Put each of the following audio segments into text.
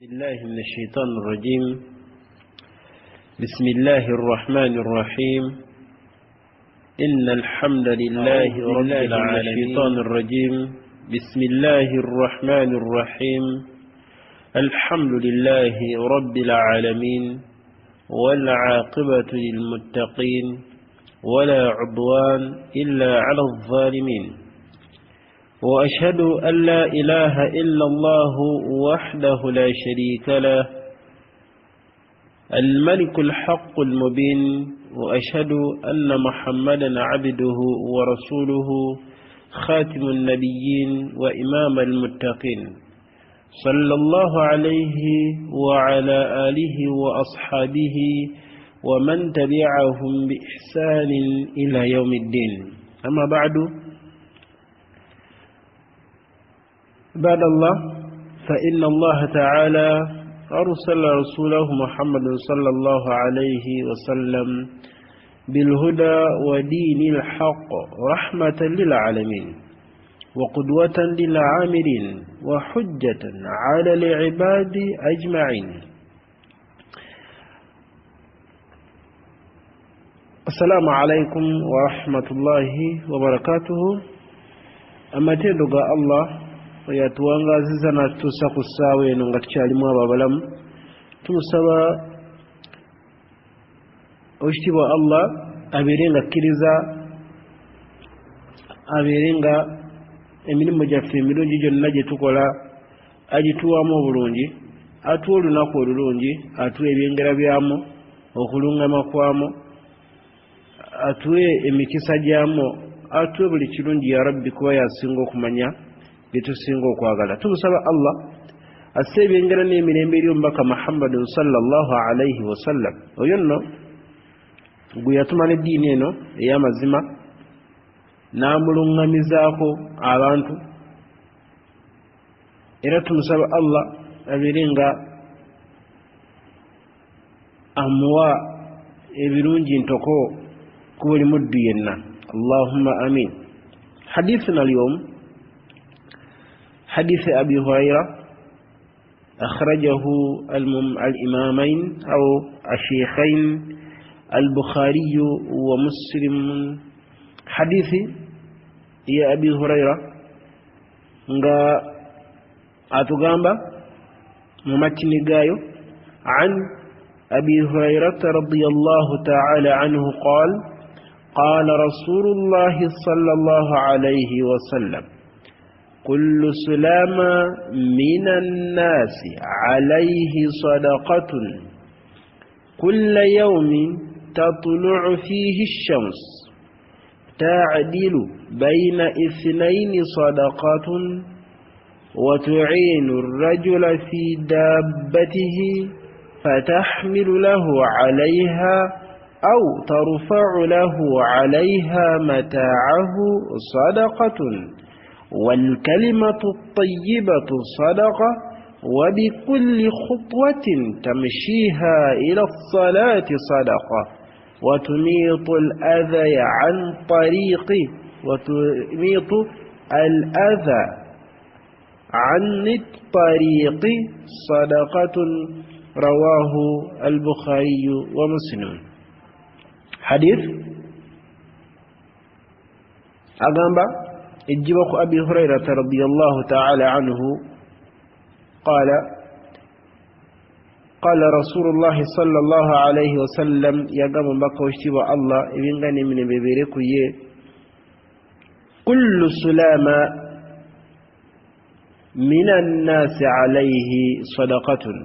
بالله من الشيطان الرجيم بسم الله الرحمن الرحيم إن الحمد لله رب العالمين الشيطان الرجيم بسم الله الرحمن الرحيم الحمد لله رب العالمين والعاقبة للمتقين ولا عدوان إلا على الظالمين وأشهد أن لا إله إلا الله وحده لا شريك له الملك الحق المبين وأشهد أن محمدا عبده ورسوله خاتم النبيين وإمام المتقين صلى الله عليه وعلى آله وأصحابه ومن تبعهم بإحسان إلى يوم الدين أما بعد بعد الله فإن الله تعالى أرسل رسوله محمد صلى الله عليه وسلم بالهدى ودين الحق رحمة للعالمين وقدوة للعاملين وحجة على العباد أجمعين السلام عليكم ورحمة الله وبركاته amatendo ga Allah yatuwangaziza natutuusa ku ssaawa eno nga tukyalimu abo abalamu tumusaba owekitiibwa Allah abeere nga akkiriza abeere nga emirimu gyaffe emirungi gyonna gye tukola agituwamu obulungi atuwa olunaku olulungi atuwa ebyengera byamu okulungama kwamu atuwe emikisa gyamu atuwe buli kirungi ya rabbi kuba yasinga okumanya byetusinga okwagala tumusaba Allah asse ebyengera n'emirembe eri omubaka Muhammadin sallallahu alaihi wasallam oyo nno gwe yatuma n'eddiini eno ey'amazima n'amuluŋŋamizaako abantu era tumusaba Allah abeere nga amuwa ebirungi ntoko ku buli muddu yenna allahumma amin hadithuna alyawm حديث أبي هريرة أخرجه الإمامين أو الشيخين البخاري ومسلم حديث يا أبي هريرة nga atugamba mu matini gayo عن أبي هريرة رضي الله تعالى عنه قال قال رسول الله صلى الله عليه وسلم كل سلامة من الناس عليه صدقة كل يوم تطلع فيه الشمس تعدل بين اثنين صدقة وتعين الرجل في دابته فتحمل له عليها أو ترفع له عليها متاعه صدقة والكلمة الطيبة صدقة وبكل خطوة تمشيها إلى الصلاة صدقة وتميط الأذى عن طريق وتميط الأذى عن الطريق صدقة رواه البخاري ومسلم حديث أغامبا ejjibwa ku Abi Hurairata radiyallahu ta'ala anhu qala qala Rasulullah sallallahu alayhi wasallam yagamba mbaka wekitiibwa Allah ebingana emirembe bibeere ku ye kullu sulama min annaasi alayhi sadaqatun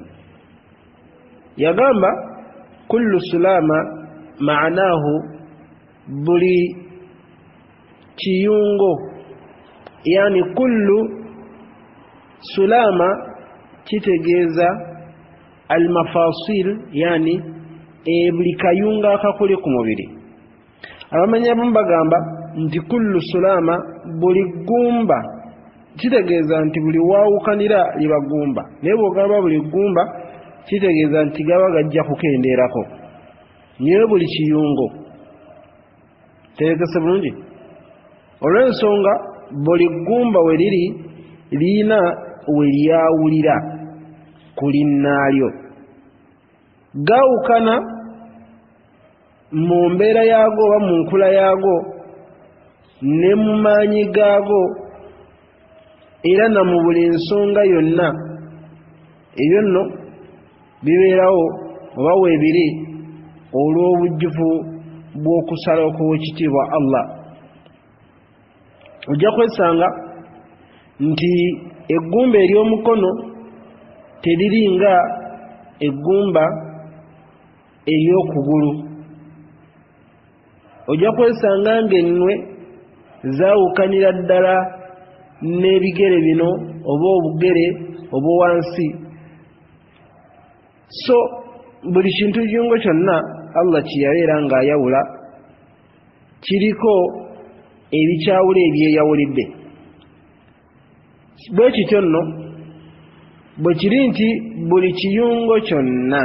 yagamba kullu sulama maanahu buli kiyungo yani kullu sulama kitegeeza almafasil yani buli kayunga akakuli ku mubiri abamanyi abamu bagamba nti kullu sulama buli gumba kitegeeza nti buli waawukanira liba gumba naye bw'ogamba buli gumba kitegeeza nti gaba gajja kukendeerako naye buli kiyungo terekese bulungi olw'ensonga buli ggumba we liri lirina we lyawulira. ku linnaalyo. Gaawukana mu mbeera yaago oba mu nkula yaago ne mu maanyi gaago era na mu buli nsonga yonna. Ebyo nno bibeerawo oba weebiri olw'obujjuvu bw'okusala okw'Owekitiibwa Allah. Ojja kwesanga nti eggumba ery'omukono teriri nga eggumba ery'okugulu. Ojja kwesanga ng'ennwe zaawukanira ddala n'ebigere bino oba obugere obwowansi. So buli kintu kiyungo kyonna Allah kye yabeera ng'ayawula kiriko ebikyawula ebyeyawulidde. Bwe kityo nno bwe kiri nti buli kiyungo kyonna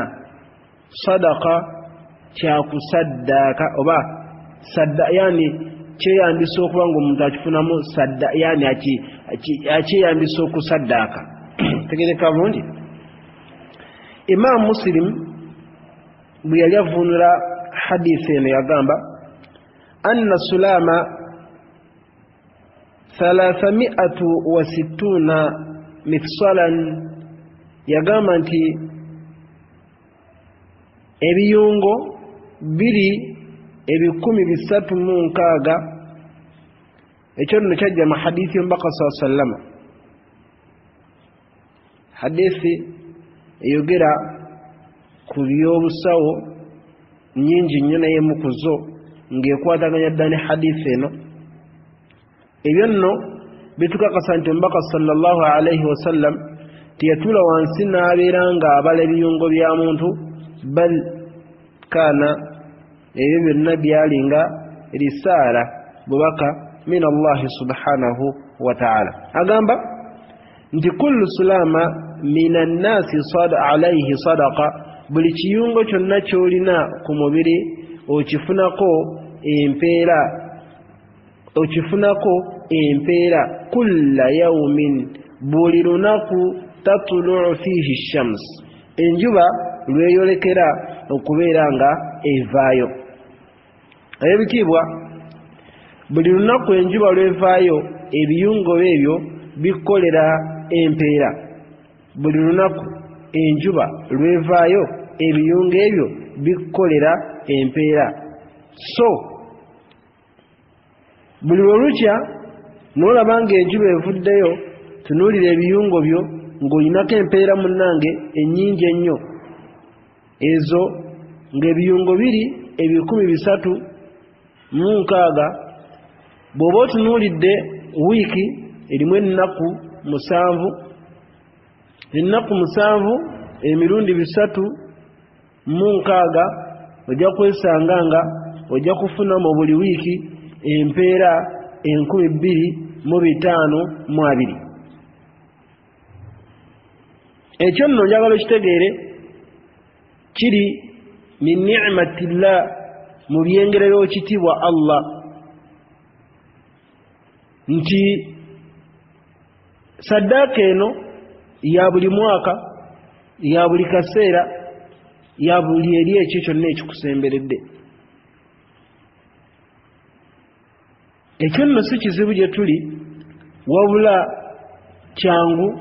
sadaka kyakusaddaaka oba sadda, yani kyeyambisa okuba nga omuntu akifunamu sadda, yani akyeyambisa okusaddaaka. Tegereka bulungi. Imaamu Musilimu bwe yali avvuunula hadisi eno yagamba anna sulama 360 mifsalan, yagamba nti ebiyungo biri 360. Ekyo nno kyajja mu hadithi y'omubaka saa sallama, hadithi eyogera ku by'obusawo nnyingi nnyo, naye emu ku zo ng'ekwataganya ddala ne hadithi eno. Ebyo nno bitukakasa nti omubaka sallallahu alaihi wasallam teyatuula wansi n'abeera ng'abala ebiyungo bya muntu, bal kaana ebyo byonna byali nga risaala, bubaka min Allahi subhanahu wa ta'ala. Agamba nti kullu sulama min annaasi alaihi sadaqa, buli kiyungo kyonna ky'olina ku mubiri okifunako empeera, okifunako empeera kulla yaumin, buli lunaku, tatuluu fiihi shams, enjuba lweyolekera okubeera nga evaayo. Ebitiibwa, buli lunaku enjuba lwevaayo ebiyungo ebyo bikolera empeera. Buli lunaku enjuba lwevaayo ebiyungo ebyo bikolera empeera. So buli lwolukya n'olaba ng'enjuba evuddeyo, tunuulira ebiyungo byo ng'olinako empeera munnange ennyingi ennyo. Ezo ng'ebiyungo biri 360. Bw'oba otunuulidde wiiki erimu ennaku 7, ennaku 7 emirundi 360, ojja kwesanga nga ojja kufunamu buli wiiki empeera 2520. Ekyo nno njagala okitegeere kiri min ni'matillah, mu byengera by'ekitiibwa Allah, nti saddaaka eno ya buli mwaka, ya buli kaseera, ya buli eri ekyo kyonna ekikusemberedde. Ekyo nno si kizibu gye tuli, wabula kyangu,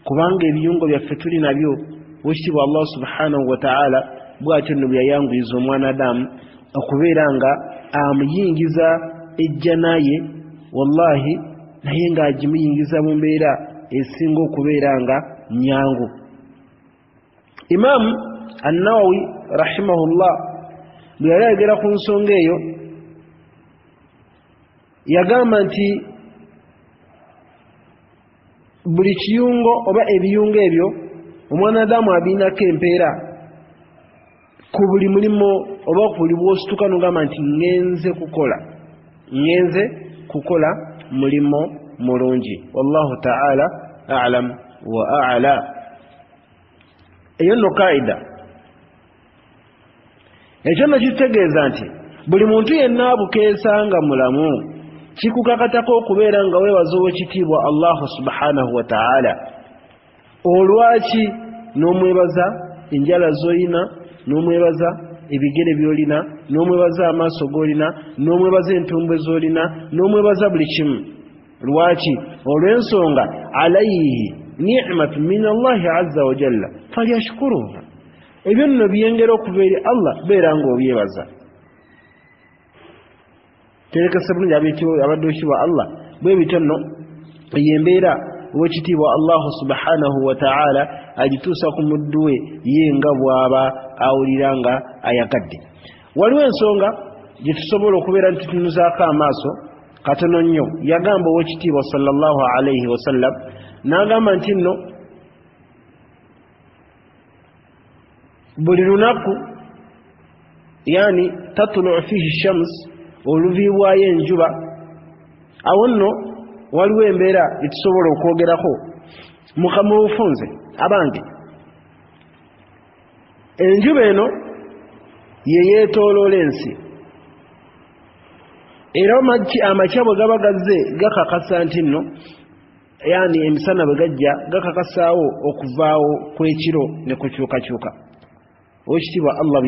kubanga ebiyungo byaffe tuli nabyo. Wekitiibwa Allah subhanahu wa ta'ala bw'atyo nno bwe yayanguyiza omwana Adamu okubeera nga amuyingiza ejjana ye, wallahi naye ng'agimuyingiza mu mbeera esinga okubeera nga nyangu. Imaamu Annawawi rahimahullah bwe yali ayogera ku nsonga eyo yagamba nti buli kiyungo oba ebiyungo ebyo omwana Adamu abiinako empeera ku buli mulimu oba ku buli bw'osituka n'ogamba nti ŋŋenze kukola mulimu mulungi. Wallahu ta'ala a'lam wa a'la. Eyo nno kaida. Ekyo nno kitutegeeza nti buli muntu yenna abukeesa nga mulamu kikukakatako okubeera nga weebaza owekitiibwa Allahu subhanahu wa ta'ala. Olwaki? N'omwebaza enjala z'olina, n'omwebaza ebigere by'olina, n'omwebaza amaaso g'olina, n'omwebaza entumbwe z'olina, n'omwebaza buli kimu. Lwaki? Olw'ensonga alaihi nicmatu min Allahi azza wajalla falyashkuruhu. Ebyo nno byengera okuva eri Allah, beera ng'obyebaza. Terekese bulungi abadde ekitiibwa Allah. Bwe bityo nno eyo embeera owekitiibwa Allahu subhanahu wataala agituusa ku muddu we ye nga bw'aba awulira nga ayagadde. Waliwo ensonga gye tusobola okubeera nti tutunuzaako amaaso katono nnyo. Yagamba owekitiibwa sallallahu alaihi wasallam, n'agamba nti nno buli lunaku, yani tatuluu fihi shams, oluviibwayo enjuba. Awo nno waliwo embeera etusobola okwogerako mu bufunze. Abange, enjuba eno yeyeetooloola ensi, era amakya bwe gaba gazze gakakasa nti nno, yani emisana bwe gajja gakakasaawo okuvaawo kw'ekiro ne kukyukakyuka. Owekitiibwa Allah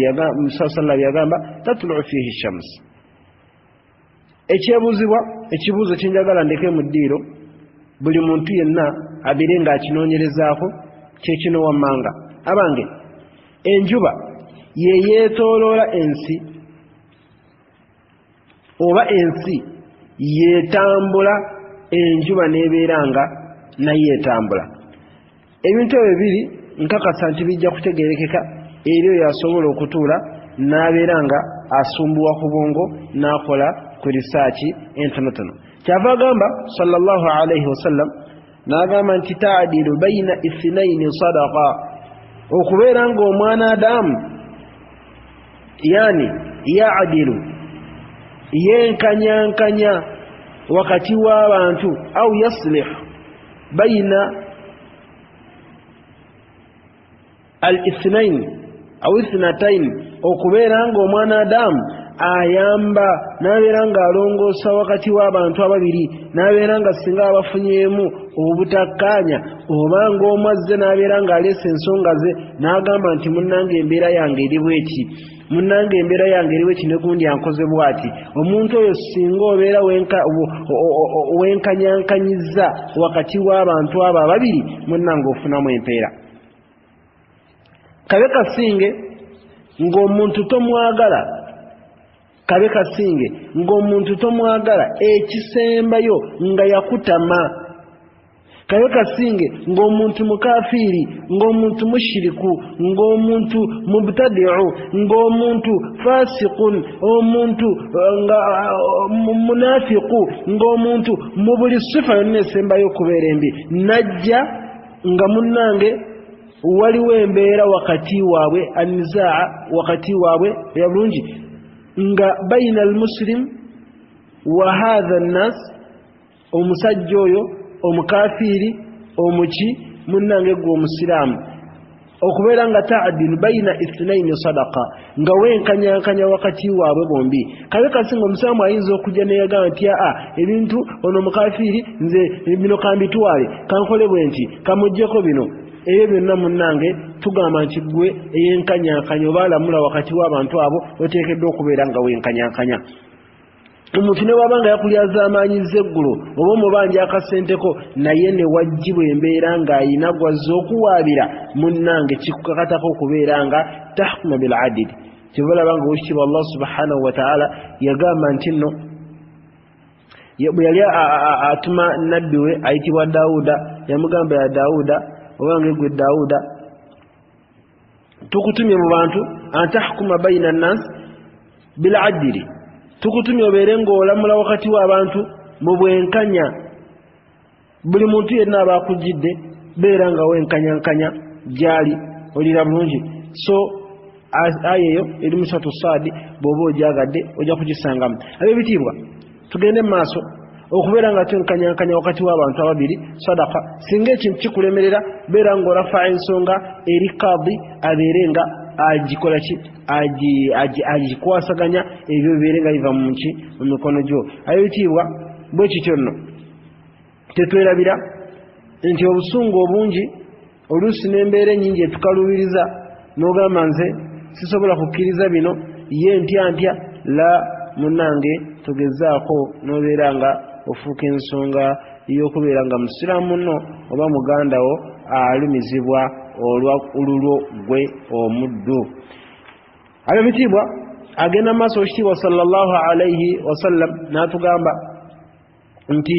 sallam yagamba tatuluu fihi shams. Ekyebuuzibwa, ekibuuzo kyenjagala ndeke mu ddiiro buli muntu yenna abeere ng'akinoonyerezaako, kyekino wammanga. Abange, enjuba yeyeetooloola ensi oba ensi yetambula enjuba n'ebeera nga naye etambula? Ebintu ebyo biri nkakasa nti bijja kutegerekeka eri oyo asobola okutuula n'abeera nga asumbuwa ku bwongo n'akola ku risaaki entonotono. Kyava agamba sallallahu alaihi wasallam n'agamba nti taadilu baina ithinaini sadaqa, okubeera ng'omwana Adamu yani yaadilu, yenkanyankanya wakati w'abantu, au yaslihu baina al ithnain au ithnatain, okubeera ng'omwana Adamu ayamba n'abeera ng'alongoosa wakati w'abantu ababiri, n'abeera nga singa abafunyeemu obutakkaanya oba ng'omu azze n'abeera ng'aleese ensonga ze n'agamba nti munnange embeera yange eri bweti, munnange embeera yange eri bweti, ne gundi ankoze bwati. Omuntu oyo singa obeera wenkanyankanyizza wakati w'abantu abo ababiri, munnange ofunamu empeera. Kabe kasinge ng'omuntu tomwagala, kabe kasinge ng'omuntu tomwagala ekisembayo nga yakutama, kabe kasinge ng'omuntu mukafiiri, ng'omuntu mushiriku, ng'omuntu mubtadiu, ng'omuntu fasiqun, omuntu nga munafiku, ng'omuntu mu buli sifa yonna esembayo okubeera embi, najja nga munnange waliwo embeera wakati waabwe, anizaa wakati waabwe ya bulungi nga baina almuslim wa hatha nnas, omusajja oyo omukafiiri omuki, munnange gwe omusiraamu, okubeera nga taadilu baina ithnaini sadaqa, nga wenkanyankanya wakati waabwe bombi. Kabe kasinga omusiraamu ayinza okujja neyagamba nti aa ebintu ono omukafiiri nze bino kambitwale, kankole bwe nti, kamuggyeko bino, ebyo byonna munnange tugamba nti gwe eyenkanyankanya oba alamula wakati w'abantu abo oteekeddwa okubeera nga wenkanyankanya. Omuntu ne waba nga yakulyazaamaanyizza eggulo oba omubanja akasenteko, naye ne wajjibwa embeera ng'ayina gwazza okuwaabira, munnange kikukakatako okubeera nga tahkuma bil adili. Kyova olaba nga owekitiibwa Allah subhanahu wataala yagamba nti nno bwe yali atuma nabbi we ayitibwa Dawuda, yamugamba ya Dawuda, obange gwe Dawuda, tukutumye mu bantu antahkuma baina nnas biladili, tukutumye obeere ng'olamula wakati w'abantu mu bwenkanya. Buli muntu yenna aba akujjidde beera nga wenkanyankanya gyali, olira bulungi. So aya eyo eri mu satu Saadi, bw'oba ogyagadde ojja kugisangamu. Ab'ebitiibwa, tugende mu maaso. Okubeera nga twenkanyankanya wakati w'abantu ababiri sadaka. Singa ekintu kikulemerera, beera ng'orafa ensonga eri kadi, abeere nga agikola ki, agikwasaganya, ebyo bibeere nga biva mu nki, mu mikono gyo. Ab'ebitiibwa, bwe kityo nno tetwerabira nti obusungu obungi Oluusi n'embeera ennyingi etukaluubiriza n'ogamba nze sisobola kukkiriza bino, ye ntya ntya. La, munnange, togezaako n'obeera nga ofuuka ensonga y'okubeera nga musiraamu munno oba muganda wo alumizibwa olwa lulwo ggwe omuddu. Ab'ebitiibwa, agenda mu maaso Owekitiibwa sallallahu alaihi wasallam n'atugamba nti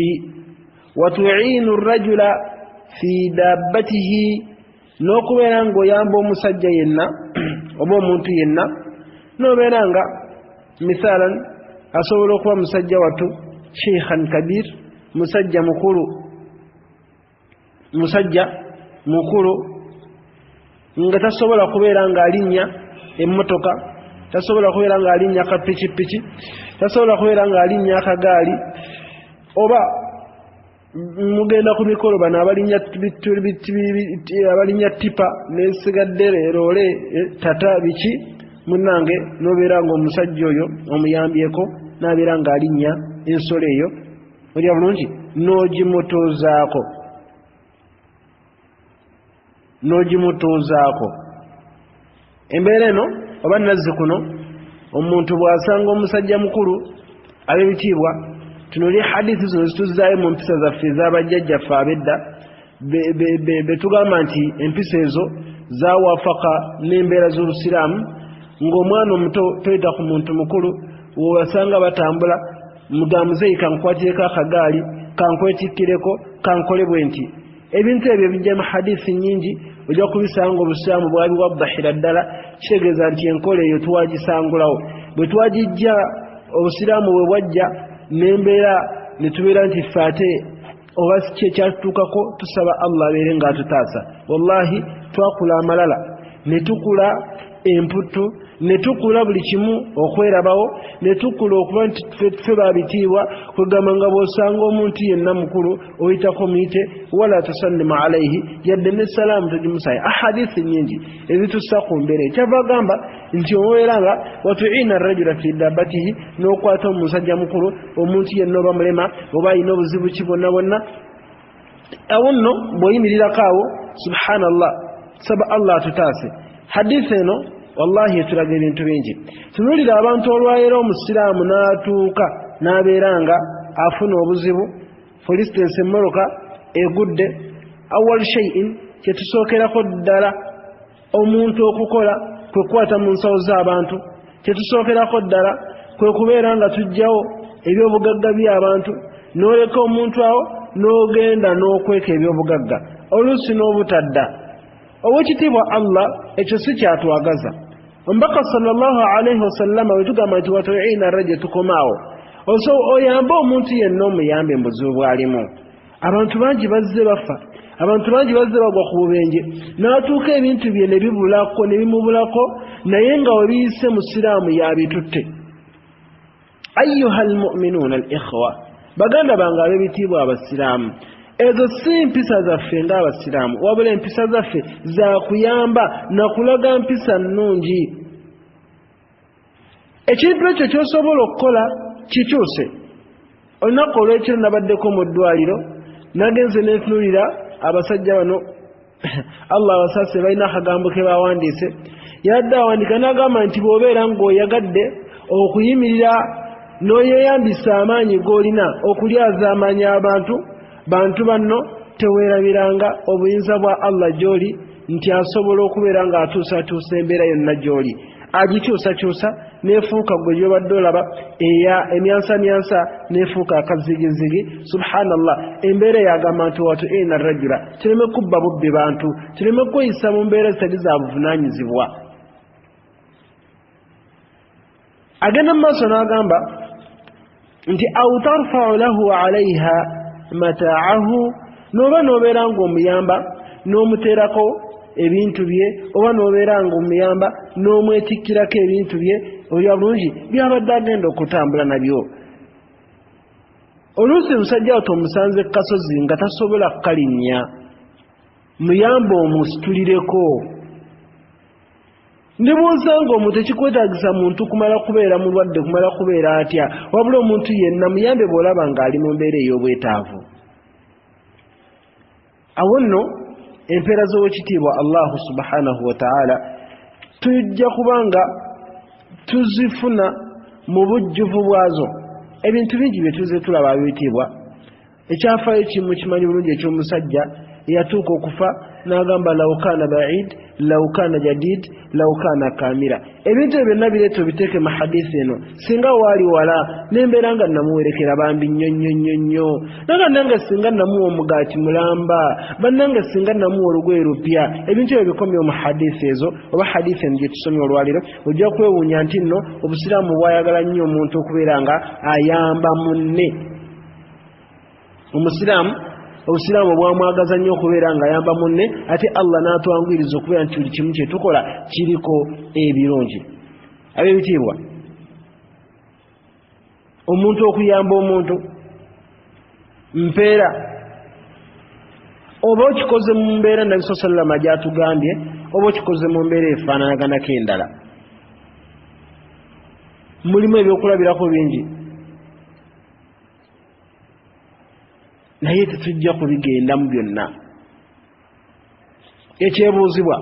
watuiinu rajula fi dabbatihi, n'okubeera ng'oyamba omusajja yenna oba omuntu yenna, n'obeera nga mithalan asobola okuba musajja wattu sheikhan kabir, musajja mukulu, musajja mukulu nga tasobola kubeera ng'alinnya emmotoka, tasobola kubeera ng'alinnya akapikipiki, tasobola kubeera ng'alinnya akagaali, oba mugenda ku mikolo bano abalinnya abalinnya tipa nesigadde loole tata biki, munnange n'obeera ng'omusajja oyo omuyambyeko n'abeera ng'alinnya ensolo eyo, olya bulungi n'ogimutuuzaako, n'ogimutuuzaako. Embeera eno oba nazzi kuno omuntu bw'asanga omusajja mukulu, ab'ebitiibwa, tunulye hadithi zino zituzzaayo mu mpisa zaffe ez'abajjajjaffe ab'edda betugamba nti empisa ezo zawafaka n'embeera z'obusiraamu, ng'omwana omuto toyita ku muntu mukulu. Wobasanga batambula, mugamuzeeyi kankwatireko akagaali, kankwetikkireko, kankole bwe nti. Ebintu ebyo bijja mu hadithi nnyingi, ojja kubisanga obusiraamu bwabiwaddahira ddala. Kitegeeza nti enkola eyo twagisangulawo bwe twagijja obusiraamu bwe bwajja n'embeera ne tubeera nti ffe ate oba ki ekyatutuukako. Tusaba Allah abeere ng'atutaasa. Wallahi twakula amalala, ne tukula emputtu, ne tukula buli kimu okwerabawo, ne tukula okuba nti ffe babitiibwa. Kwegamba nga bw'osanga omuntu yenna mukulu oyitako muyite, wala tusallima alaihi, yadde ne salaamu togimusaye. Ahadisi nyingi ezitussa ku mbeera. Ekyava agamba nti omubeera nga watuina rajula fi dabbatihi, n'okwata omusajja mukulu, omuntu yenna oba mulema oba alina obuzibu ki bwonna bwonna, awo nno bw'oyimirirako awo, subhanallah, saba Allah atutaase. Hadisi eno wallahi etulaga ebintu bingi. Tunuulira abantu olwaleero, omusiraamu n'atuuka n'abeera nga afuna obuzibu, for instance emmoroka egudde, awal shay'in kyetusookerako ddala omuntu okukola kwe kukwata mu nsawo z'abantu, kyetusookerako ddala kwe kubeera nga tujjawo ebyobugagga by'abantu, n'oleka omuntu awo n'ogenda n'okweka ebyobugagga, oluusi n'obutadda. Owekitiibwa, Allah ekyo si kyatwagaza. Omubaka sallallahu alaihi wasallama wetugamba nti watuina raja, tukomaawo oso oyambe omuntu yenna, omuyambe mu buzibu bw'alimu. Abantu bangi bazze bafa, abantu bangi bazze bagwa ku bubenje, n'atuuka ebintu bye ne bibulako, ne bimubulako, naye nga we biyise musiraamu yabitutte. Ayuha almuminuuna al ikhwa, baganda bange ab'ebitiibwa abasiraamu, ezo si mpisa zaffe ng'abasiraamu, wabula empisa zaffe zakuyamba nakulaga mpisa nnungi. Ekintu ekyo kyosobola okukola kikyuse. Olunaku olwekiro nabaddeko mu ddwaliro, nagenze nentunulira abasajja bano, Allah abasaase, balina akagambo ke bawandiise. Yadde awandika n'agamba nti bw'obeera ng'oyagadde okuyimirira n'oyeyambisa amaanyi g'olina okulyaza amaanyi abantu bantu banno, teweerabiranga obuyinza bwa Allah gy'oli, nti asobola okubeera ng'atuusakyusa embeera yonna gy'oli, agikyusakyusa nefuuka gwe gyobadde olaba eya emyansamyansa nefuuka akazigizigi. Subhanallah, embeera eyagamba nti watu ina rajula, tuleme kubba bubbi bantu, tuleme kweyisa mu mbeera zitali za buvunaanyizibwa. Agenda mu maaso n'agamba nti au tarfau lahu alaiha mataahu, n'oba n'obeera ng'omuyamba n'omuteerako ebintu bye, oba n'obeera ng'omuyamba n'omwetikkirako ebintu bye, olya bulungi byabadde agenda okutambula nabyo. Oluusi musajja wo tomusanze kasozi nga tasobola kukalinnya, muyambe omusitulireko. Ne bw'osanga omuntu, ekikwetaagisa muntu kumala kubeera mulwadde, kumala kubeera atya, wabula omuntu yenna muyambe bw'olaba ng'ali mu mbeera ey'obwetaavu. Awo nno Empeera z'owekitiibwa Allahu subhanahu wataala tujja kubanga tuzifuna mu bujjuvu bwazo. Ebintu bingi bye tuze tulaba ab'ebitiibwa. Ekyafaayo kimu kimanyi bulungi eky'omusajja eyatuuka okufa n'agamba law kaana baid, law kaana jadid, law kaana kamira. Ebintu ebyo byonna bireeta obiteeke mu hadisi eno. Singa waali wala nembeera nga namuwerekera bambi nnyo nnyo nnyo nnyo, naga nange singa namuwa omugaati mulamba, bannange singa namuwa olugoye lupya. Ebintu ebyo bikomye mu hadisi ezo oba hadisi eno gye tusomye olwaleero. Ojja kwewuunya nti nno obusiraamu bwayagala nnyo omuntu okubeera nga ayamba munne. Omusiraamu obusiraamu bwamwagaza nnyo okubeera ng'ayamba munne, ate Allah n'atwanguyiriza okubeera nti buli kimu kye tukola kiriko ebirungi. Ab'ebitiibwa, omuntu okuyamba omuntu mpeera, oba okikoze mu mbeera Nabbi saa sallama gy'atugambye, oba okikoze mu mbeera efaananaganako endala. Mulimu ebyokulabirako bingi, naye tetujja kubigendamu byonna. Ekyebuuzibwa,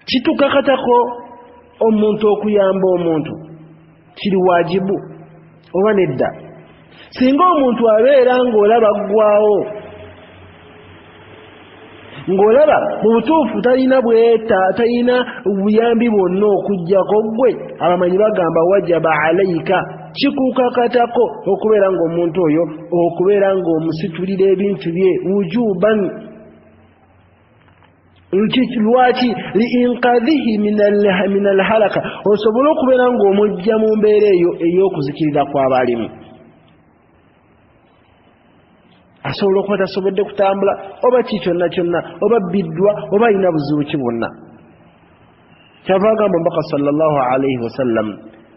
kitukakatako omuntu okuyamba omuntu kiri wajibu oba nedda? Singa omuntu abeera ng'olaba aggwawo, ng'olaba mu butuufu talina bweta, talina buyambi bwonna okuggyako ggwe, abamanyi bagamba wajaba alaika, kikukakatako okubeera ng'omuntu oyo okubeera ng'omusitulira ebintu bye wujuban. Lwaki? Liinkadhihi min alhalaka, osobole okubeera ng'omujja mu mbeera eyo ey'okuzikirira kw'abalimu. Asobola okuba tasobodde kutambula oba ki kyonna kyonna, oba bbiddwa, oba alina buzibu ki bwonna. Kyava agamba omubaka sallallahu alaihi wasallam,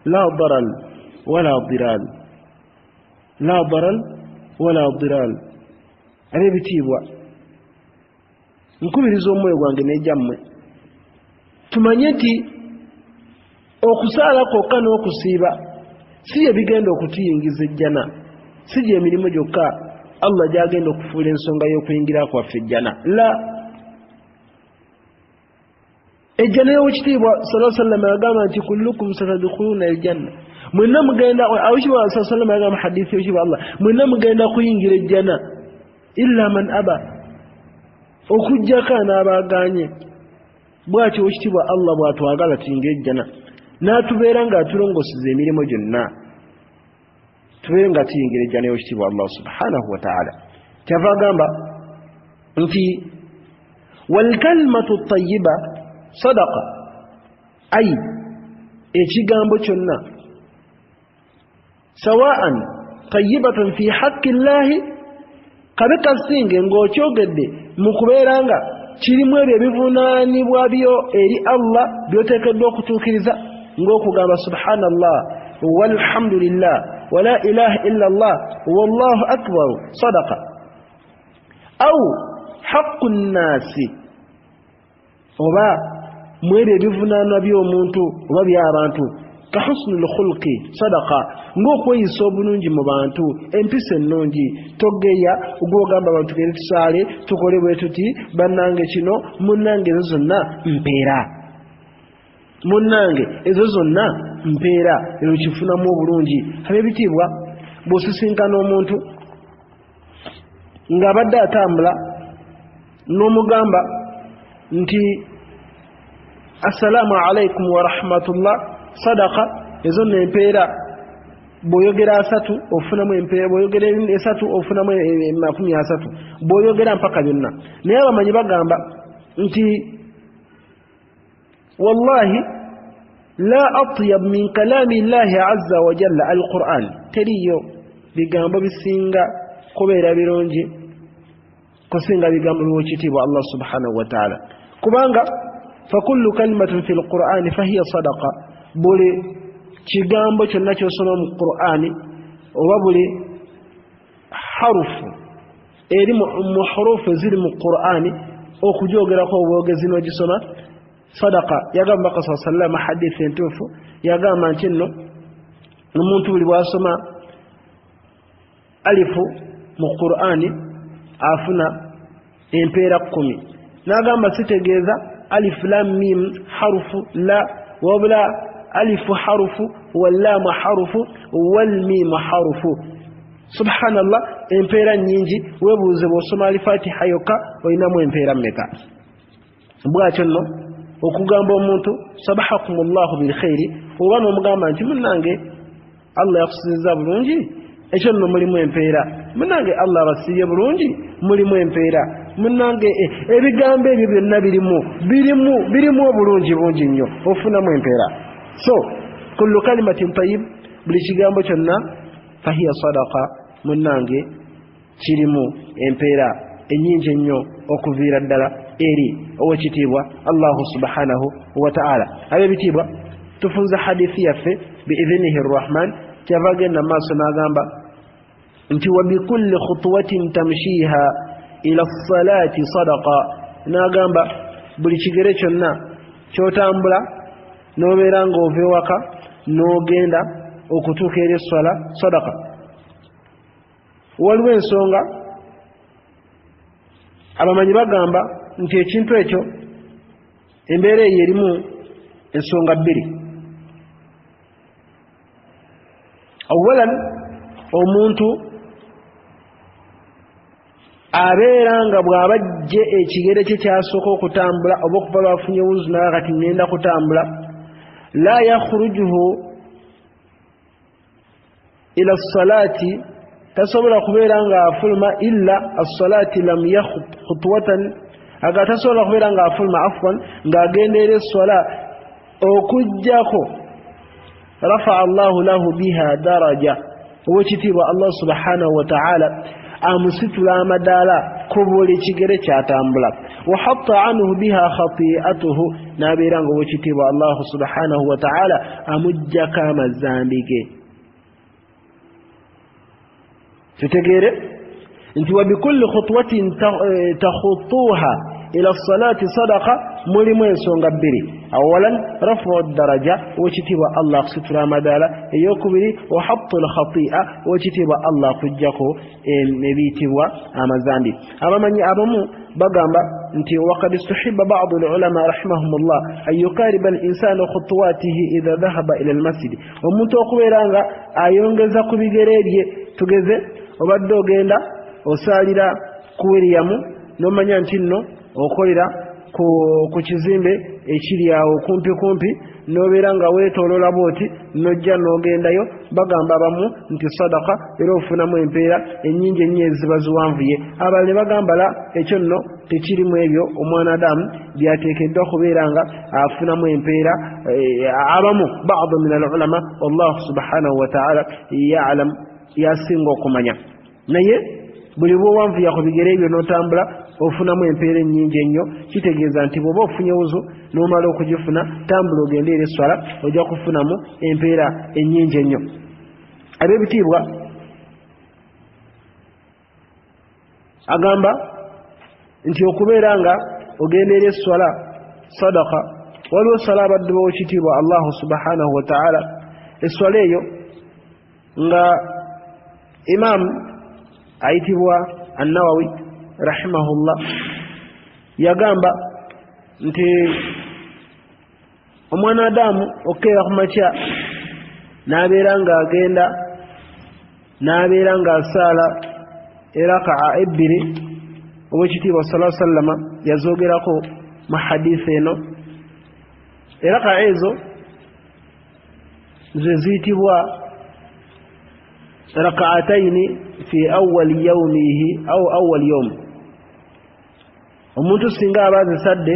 la daral wala diral, la daral wala diral. Ab'ebitiibwa, nkubiriza omwoyo gwange n'egyammwe tumanye nti okusaala kwokka n'okusiiba si bye bigenda okutuyingiza ejjana, si gye emirimu gyokka Allah gy'agenda okufuula ensonga y'okuyingira kwaffe ejjana. La, ejjana y'owekitiibwa sallallahu alaihi wasallam yagamba nti kullukum satadkhuluna aljanna, mwenna mugenda. Awekitiibwa sallallahu alaihi wasallam yagamba hadithi y'owekitiibwa Allah, mwenna mugenda kuyingira ejjana illa man aba, okuggyako anaabaganye. Bw'atyo owekitiibwa Allah bw'atwagala tuyingire ejjana, n'atubeera ng'atulongoseza emirimu gyonna tubeere nga tuyingira ejjana y'owekitiibwa Allah subhanahu wa ta'ala. Kyava agamba nti walkalimatu tayiba sadaqa, ai ekigambo kyonna sawaan tayibatan fi haqqi llahi, kabe kasinge ng'okyogedde mu kubeera nga kirimu ebyo ebivunaanibwa byo eri Allah by'oteekeddwa okutuukiriza, ng'okugamba subhanallah walhamdulillah wala ilaha illa Allah wallahu akbar sadaqa, au haqqu nnaasi, oba mu ebyo ebivunaanwa by'omuntu oba by'abantu, ka husnu lkhulqi sadaqa, ng'okweyisa obulungi mu bantu, empisa ennungi, togeya gwogamba abantu tugende tusaale tukole bwe tuti, bannange kino, munnange ezo zonna mpeera, munnange ezo zonna mpeera, eyo kifunamu obulungi. Ab'ebitiibwa, bw'osisinkana omuntu ng'abadde atambula n'omugamba nti assalaamu alaikum wa rahmatullah sadaqa, ezo nno empeera. Bw'oyogera asatu ofunamu empeera, bw'oyogera esatu ofunamu 30, bw'oyogera mpaka byonna. Naye abamanyi bagamba nti wallahi la atyab min kalami llahi azza wa jalla alquran, teriyo bigambo bisinga kubeera birungi kusinga bigambo by'owekitiibwa Allah subhanahu wa ta'ala, kubanga fakullu kalimatun fi lqurani fahiya sadaqa, buli kigambo kyonna ky'osoma mu Qur'ani oba buli harufu eri mu hurufu eziri mu Qur'ani okugyogerako obwogezi n'ogisoma sadaqa. Yagamba Mubaka saa sallama hadithi entuufu, yagamba nti nno omuntu buli bw'asoma alifu mu Qur'ani afuna Empeera 10. N'agamba sitegeeza alif lam mim harufu la, wabula alifu harufu wallaamu harufu walmiimu harufu. Subhanallah, empeera nnyingi. Weebuuze bw'osoma alifatiha yokka olinamu empeera mmeka? Bwatyo nno okugamba omuntu sabahakum llahu bilkhairi, oba n'omugamba nti munnange Allah yakusinziza bulungi, ekyo nno mulimu empeera. Munnange Allah abasiibye bulungi, mulimu empeera. Munnange ebigambo ebyo byonna birimu obulungi bungi nnyo, ofunamu empeera. So kullu kalimatin tayyib, buli kigambo kyonna fahiya sadaqa, munnange kirimu empeera ennyingi ennyo okuviira ddala eri owekitiibwa Allahu subhanahu wa ta'ala. Ab'ebitiibwa, tufunza hadithi yaffe biidhinihi rrahman. Kyava agenda maaso n'agamba nti wa bikulli khutuwatin tamshiha ila salati sadaqa. N'agamba buli kigere kyonna ky'otambula n'obeera ng'ova ewaka n'ogenda okutuuka eri esswala sadaqa. Waliwo ensonga abamanyi bagamba nti ekintu ekyo embeera eyo erimu ensonga bbiri. Awalan, omuntu abeera nga bw'aba ajje ekigere kye kyasooka okutambula oba okuva lwafunye wuzu naye kati ngenda kutambula, la yakhrujuhu ila salati, tasobola kubeera ng'afuluma illa assalati lam yakhut khutwatan, aga tasobola kubeera ng'afuluma afwan ng'agenda eri esswala okuggyako rafaa Allahu lahu biha daraja, owekitiibwa Allah subhanahu wa ta'ala amusitula amadaala ku buli kigere kyatambula, wa hatta anhu biha khati'atuhu, n'abeera nga owekitiibwa Allahu subhanahu wa ta'ala amuggyako amazambi ge. Tutegeere nti wa bikulli khutwatin takhutuha ila salati sadaqa, mulimu ensonga bbiri. Awalan, rafu daraja, owekitiibwa Allah akusitula amadaala. Eyokubiri, wa hattu lkhati'a, owekitiibwa Allah akuggyako ebiyitibwa amazambi. Abamanyi abamu bagamba nti wakad istuhiba badu lulama rahimahumullah an yukariba linsanu khutuwatihi idha dhahaba ila almasjidi, omuntu okubeera nga ayongeza ku bigere bye. Tugeze obadde ogenda osaalira ku William n'omanya nti nno okolera ku kizimbe ekiri awo kumpi kumpi, n'obeera nga weetoolola bw'oti n'ojja n'ogendayo. Bagamba abamu nti sadaka, era ofunamu empeera ennyingi ennyo eziba ziwanvuye. Abalala ne bagamba la, ekyo nno tekirimu ebyo omwana Adamu byateekeddwa kubeera nga afunamu empeera. Abamu badu min al ulama, wallahu subhanahu wa ta'ala yalam, yasinga okumanya. Naye buli bw'owanvuya ku bigere ebyo n'otambula ofunamu empeera ennyingi ennyo. Kitegeeza nti bw'oba ofunye wuzu n'omala okugifuna, tambula ogende eri esswala, ojja kufunamu empeera ennyingi ennyo. Ab'ebitiibwa, agamba nti okubeera nga ogenda eri esswala sadaka. Waliwo esswala abadde b'owekitiibwa Allahu subhanahu wa ta'ala, esswala eyo nga imaamu ayitibwa Annawawi rahimahullah yagamba nti omwana Adamu okukeera ku makya n'abeera ng'agenda n'abeera ng'asaala erakaa ebbiri, owekitiibwa sallallahu alaihi wasallama yazoogerako mu hadisi eno. Erakaa ezo ze ziyitibwa rakaataini fi awali yaumihi au awali yaum. Omuntu singa aba azisadde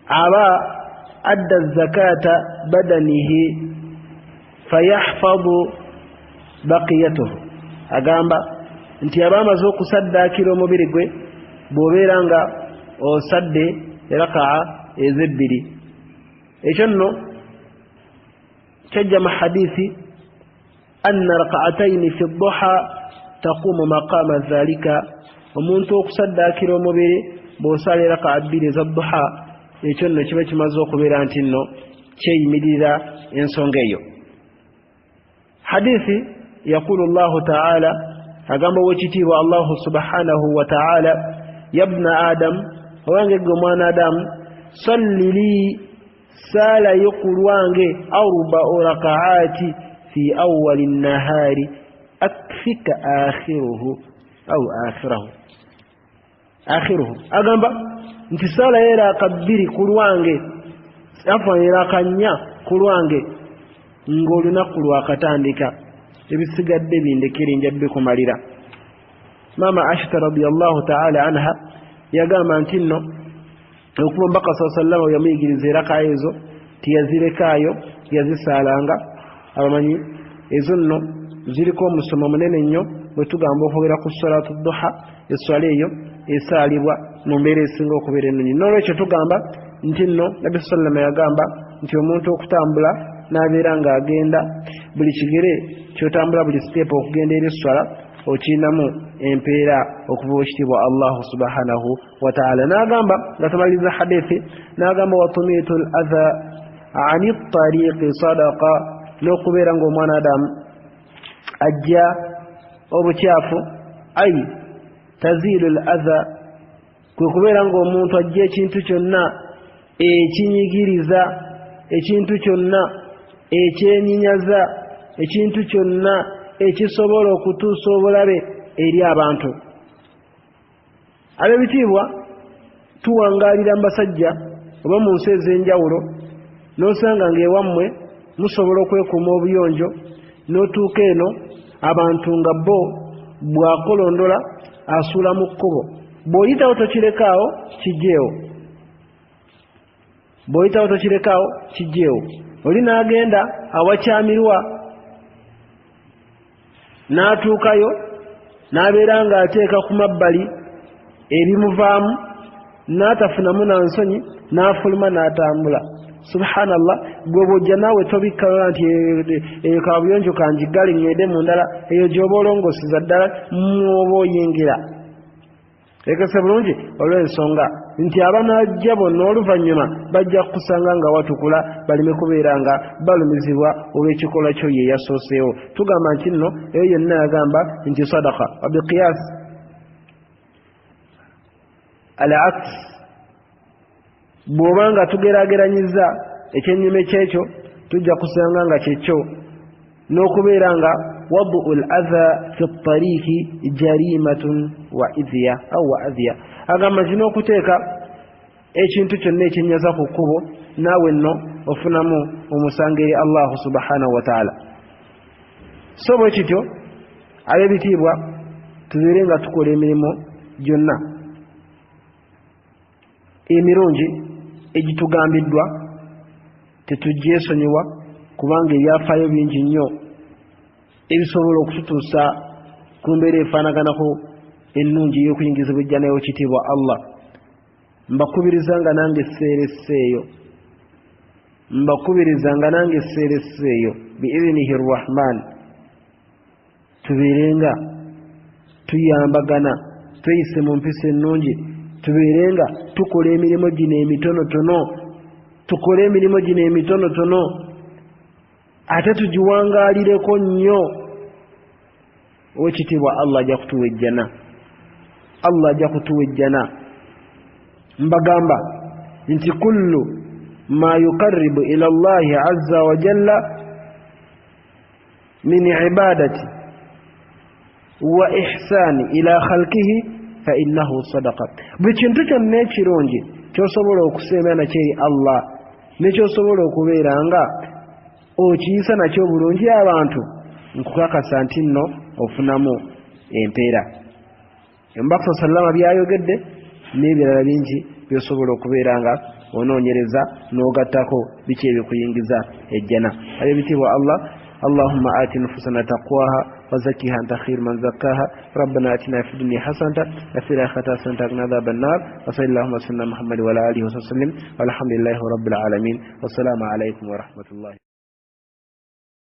aba adda zakata badanihi fayahfadhu baqiyatuhu, agamba nti aba amaze okusaddaakira omubiri gwe bw'obeera nga osadde rakaa ezebbiri. Ekyo nno kyajja mu hadithi anna rakaataini fi duha taqumu maqama dhalika, omuntu okusaddaakira omubiri bw'osaala erakaa bbiri eza duha, ekyo nno kiba kimaze okubeera nti nno kyeyimirira ensonga eyo. Hadithi yaqulu llahu taala, Agamba owekitiibwa Allahu subhanahu wataala, yabna Adamu, owange gwe omwana Adamu, salli li, saalayo ku lwange arbau rakaati fi awali nahaari akfika akhiruhu au akhirahu akhiruhu. Agamba nti saalayo eraaka bbiri ku lwange, afwan, eraaka nnya ku lwange ng'olunaku lwakatandika, ebisigadde bindekere, nja bikumalira. Maama Aishata radiallahu taala anha yagamba nti nno okuba omubaka saa sallama yamuyigiriza eraka ezo tiyazirekaayo, yazisaalanga. Abamanyi ezo nno ziriko omusomo munene nnyo bwe tugamba okwogera ku salatu duha, eswala eyo esaalibwa mu mbeera esinga okubeera ennungi. N'olwekyo tugamba nti nno Nabbi sallama yagamba nti omuntu okutambula n'abeera ng'agenda, buli kigere kyotambula, buli siteepu okugenda eri esswala, okirinamu empeera okuva ekitiibwa Allahu subhanahu wataala. N'agamba nga tumaliriza hadithi, n'agamba watumitu l adha ani tariqi sadaqa, n'okubeera ng'omwana Adamu ajja obukyafu, ai taziilu l adha, kwe kubeera ng'omuntu ajja ekintu kyonna ekinyigiriza, ekintu kyonna ekyenyinyaza, ekintu kyonna ekisobola okutuusa obulabe eri abantu. Ab'ebitiibwa, tuwangaalira mu basajja oba mu nsi ez'enjawulo, n'osanga ng'ewammwe musobola okwekuuma obuyonjo, n'otuuka eno abantu nga bo bw'akolondola asuula mu kkubo, bw'oyitawo tokirekaawo kijjeewo, bw'oyitawo tokirekaawo kijjeewo. Oli n'agenda awakyamirwa n'atuukayo n'abeera ng'ateeka ku mabbali ebimuvaamu, n'atafunamu na nsonyi, n'afuluma n'atambula. Subhanallah, gwe bw'ojja naawe tobikkalala nti eyo kabuyonjo kangiggale ŋŋende mu ndala, eyo gy'oba olongoseza ddala mwoba oyingira ekese bulungi, olw'ensonga nti abanajja bonna oluvannyuma bajja kukusanga nga watukula, baleme kubeera nga balumizibwa olw'ekikolwa kyo ye yasooseewo. Tugamba nti nno eyo yonna yagamba nti sadaka wabiqiyas al aks, bw'oba nga tugeraageranyiza ekyennyume kyekyo tujja kusanga nga kyekyo n'okubeera nga wadu l adha fi tariiki jarimatun wa idhiya au wa adhiya. Agamba nti n'okuteeka ekintu kyonna ekyenyaza ku kkubo naawe nno ofunamu omusango eri Allahu subhanahu wataala. So bwe kityo, ab'ebitiibwa, tubeere nga tukola emirimu gyonna emirungi egitugambiddwa, tetugyesonyiwa, kubanga ebyafaayo bingi nnyo ebisobola okututuusa ku mbeera efaanaganako ennungi ey'okuyingizibwa ejjana y'ekitiibwa Allah. Mbakubiriza nga nange seeresseeyo, mbakubiriza nga nange seeresseeyo, biidhinihi rrahman, tubeere nga tuyambagana, tweyise mu mpisa ennungi, tubeere nga tukola emirimu gino emitonotono, tukole emirimu gino emitonotono ate tugiwangaalireko nnyo. Owekitiibwa Allah ajja kutuwa ejjana, Allah ajja kutuwa ejjana. Mbagamba nti kullu ma yuqarribu ila llahi azza wa jalla min ibadati wa ihsani ila khalqihi fa innahu sadaqa. Buli kintu kyonna ekirungi kyosobola okusemba nakyo eri Allah, nekyosobola okubeera nga okiyisa nakyo obulungi abantu, nkukakasa nti nno ofunamu empeera. Omubaka saa sallama byayogedde n'ebirala bingi byosobola okubeera nga onoonyereza n'ogattako biki ebikuyingiza ejjana. Ab'ebitiibwa Allah, allahumma ati nufusana taqwaha وزكها أنت خير من زكاها، ربنا آتنا في الدنيا حسنة وفي الآخرة حسنة وقنا عذاب النار، وصلى اللهم وسلم محمد وعلى آله وصحبه وسلم، والحمد لله رب العالمين، والسلام عليكم ورحمة الله.